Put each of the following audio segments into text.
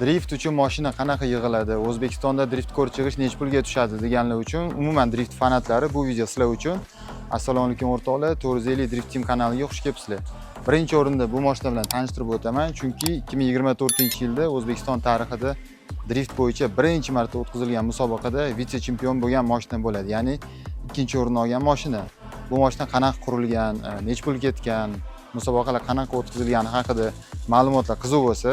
Drift uchun mashina qanaqa yig'iladi, O'zbekistonda drift ko'rib chiqish necha pulga tushadi deganlar uchun, umuman drift fanatlari, bu video sizlar uchun. Assalomu alaykum, o'rtoqlar, 450 Drift Team kanaliga xush kelibsizlar. Birinchi o'rinda bu mashina bilan tanishtirib o'taman, chunki 2024-yilda O'zbekiston tarixida drift bo'yicha birinchi marta o'tkazilgan musobaqada vitse chempion bo'lgan mashina bo'ladi, ya'ni ikkinchi o'rinni olgan mashina. Bu mashina qanaqa qurilgan, necha pul ketgan, musobaqalar qanaqa o'tkazilgani haqida ma'lumotlar qiziq bo'lsa,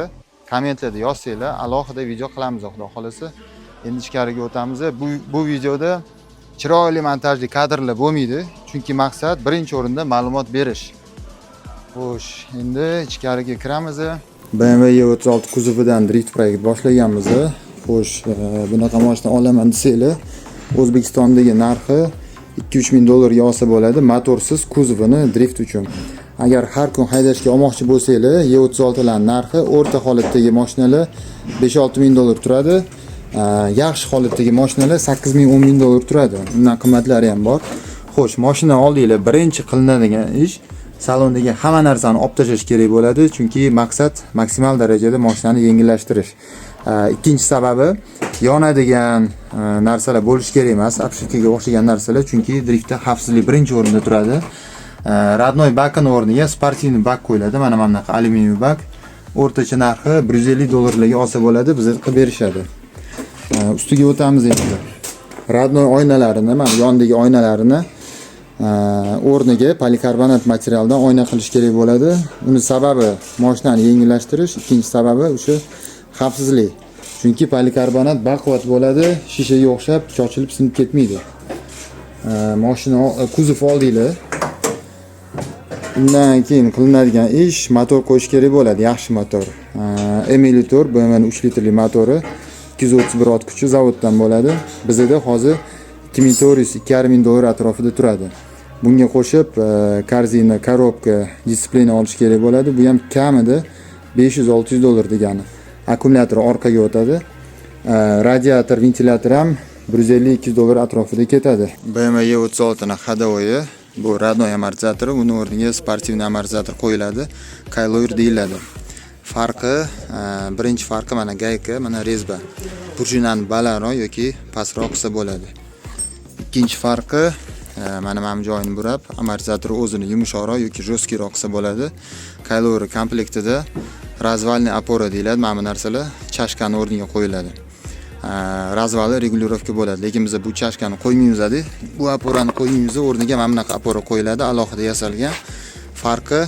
kommentlarda yozsanglar, alohida video qilamiz, Xudo xohlasa. Endi ichkariga o'tamiz. Bu videoda chiroyli montajli kadrlar bo'lmaydi, chunki maqsad birinchi o'rinda ma'lumot berish. Xo'sh, endi ichkariga kiramiz. BMW E36 kuzovidan drift proyekt boshlaganmiz. Xo'sh, bunaqa mashina olaman desanglar, O'zbekistondagi narxi 2-3 ming dollarga olsa bo'ladi motorsiz kuzovini drift uchun. Agar har kun haydashga olmoqchi bo'lsanglar, E36 larning narxi o'rta holatdagi mashinalar 5-6 ming dollar turadi. Yaxshi holatdagi mashinalar 8 ming, 10 ming dollar turadi. Undan qimmatlari ham bor. Xo'sh, mashina oldinglar, birinchi qilinadigan ish salondagi hamma narsani olib tashlash kerak bo'ladi, chunki maqsad maksimal darajada mashinani yengillashtirish. Ikkinchi sababi, yonadigan narsalar bo'lishi kerak emas, обшивка ga o'xshagan narsalar, chunki driftda xavfsizlik birinchi o'rinda turadi. Родной bakini o'rniga спортивный bak qo'yiladi. Mana bunaqa alyuminiy bak. O'rtacha narxi 150 dollarlarga olsa bo'ladi, bizga qilib berishadi. Ustiga o'tamiz endi. Родной oynalarini, mana yondagi oynalarini o'rniga polikarbonat materialdan oyna qilish kerak bo'ladi. Uni sababi mashinani yengillashtirish, ikkinchi sababi o'sha xavfsizlik. Chunki polikarbonat baquvvat bo'ladi, shishaga o'xshab chochilib sinib ketmaydi. Mashina, kuzov oldinglar. Undan keyin qilinadigan ish, motor qo'yish kerak bo'ladi, yaxshi motor. M54 BMW 3 litrli motori, 231 ot kuchi zavoddan bo'ladi. Bizda hozir 2400, 2,5 ming dollar atrofida turadi. Bunga qo'shib корзина, коробка, дисциплина olish kerak bo'ladi. Bu ham kamida 500-600 dollar degani. Akkumulyator orqaga o'tadi. Radiator, ventilyator ham 150-200 dollar atrofida ketadi. BMW E36 ni ходовой bu родной amortizatori, uni o'rniga спортивный amortizator qo'yiladi. Coilover deyiladi. Farqi, birinchi farqi mana гайка, mana резьба. Пружина ni balandroq yoki pastroq qilsa bo'ladi. Ikkinchi farqi, mana bu joyini burab, amortizator o'zini yumshoqroq yoki жесткий roq qilsa bo'ladi. Coilover komplektida развальный опора deyiladi. Mana bu narsalar чашка ni o'rniga qo'yiladi. Развал i регулировка bo'ladi, lekin biz bu чашка ni qo'ymaymiz, bu опора ni qo'ymaymiz, o'rniga mana bunaqa опора qo'yiladi, alohida yasalgan. Farqi,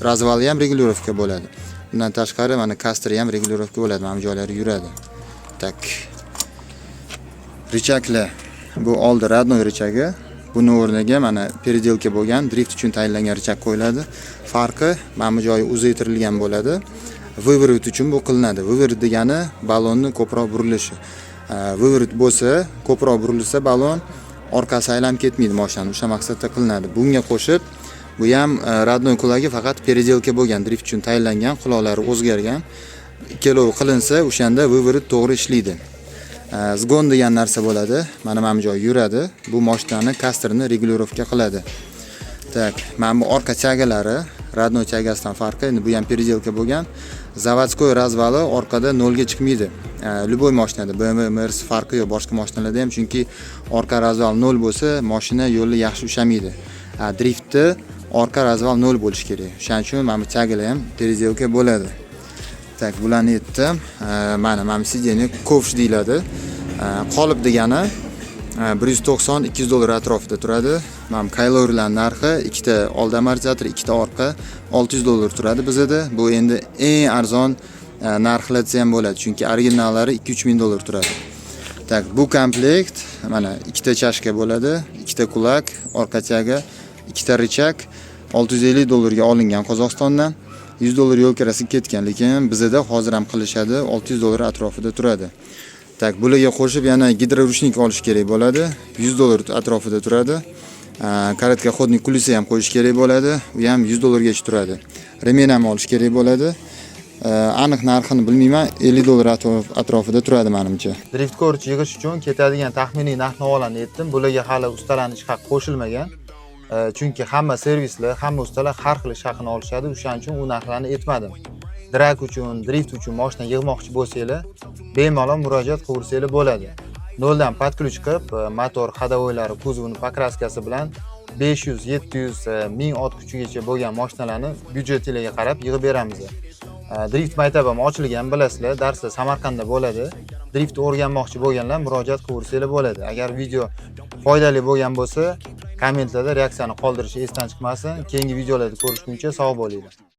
развал i ham регулировка bo'ladi. Bundan tashqari, mana кастр i ham регулировка bo'ladi, mana bu joylari yuradi. Так. Рычаг lar, bu oldi родной рычаг i. Buni o'rniga mana переделка bo'lgan, drift uchun tayinlangan рычаг qo'yiladi. Farqi, mana bu joyi uzaytirilgan bo'ladi. Выворот uchun bu qilinadi. Выворот degani balonni ko'proq burilishi. Выворот bo'lsa, ko'proq burilsa balon orqasi aylanib ketmaydi mashinani. O'sha maqsadda qilinadi. Bunga qo'shib bu ham родной кулак i, faqat переделка bo'lgan, drift uchun tayinlangan, quloqlari o'zgargan. Ikkalovi qilinsa, o'shanda выворот to'g'ri ishlaydi. Сгон degan narsa bo'ladi. Mana bu joyi yuradi. Bu mashinani кастр ini регулировка qiladi. Так, mana bu orqa тяга lari, родной тяга sidan farqi, endi bu ham переделка bo'lgan. Заводской развал i orqada nolga chiqmaydi. Любой mashinada, BMW, Mercedes farqi yo'q, boshqa mashinalarda ham, chunki orqa развал nol bo'lsa, mashina yo'lni yaxshi ushlamaydi. Driftda orqa развал nol bo'lishi kerak. O'shaning uchun mana bu тяга lar ham переделка bo'ladi. Так, bularni aytdim. Mana bu сиденье ковш deyiladi. Qolip degani 190-200 dollar atrofida turadi. Mana bu coiloverlar narxi, ikkita oldi amortizator, ikkita orqa 600 dollar turadi bizada. Bu endi eng arzon narxlar desa ham bo'ladi, chunki originallari 2-3 ming dollar turadi. Так, bu komplekt mana ikkita чашка bo'ladi, ikkita кулак, orqa тяга, ikkita рычаг 650 dollarga olingan Qozog'istondan. 100 dollar yo'l kirasi ketgan, lekin bizada hozir ham qilishadi, 600 dollar atrofida turadi. Так, bularga qo'shib yana гидроручник olish kerak bo'ladi, 100 dollar atrofida turadi. Короткоходный колёса ham qo'yish kerak bo'ladi, u ham 100 dollargacha turadi. Ремень ham olish kerak bo'ladi. Aniq narxini bilmayman, 50 dollar atrofida turadi menimcha. Drift ko'rich yig'ish uchun ketadigan taxminiy narx-navolarni aytdim. Bularga hali ustalarning ish haqi qo'shilmagan. Chunki hamma servislar, hamma ustalar har xil ish haqini olishadi, o'shaning uchun u narxlarni aytmadim. Drag uchun, drift uchun mashina yig'moqchi bo'lsanglar, bemalol murojaat qilaversanglar bo'ladi. Noldan под ключ qilib, motor, ходовойлari, kuzovini покраска si bilan 500, 700, 1000 ot kuchigacha bo'lgan mashinalarni byudjetinglarga qarab yig'ib beramiz. Drift maktabi ham ochilgan, bilasizlar, darslar Samarqandda bo'ladi. Drift o'rganmoqchi bo'lganlar murojaat qilaversanglar bo'ladi. Agar video foydali bo'lgan bo'lsa, kommentlarda reaksiyani qoldirish esdan chiqmasin. Keyingi videolarda ko'rishguncha sog' bo'linglar.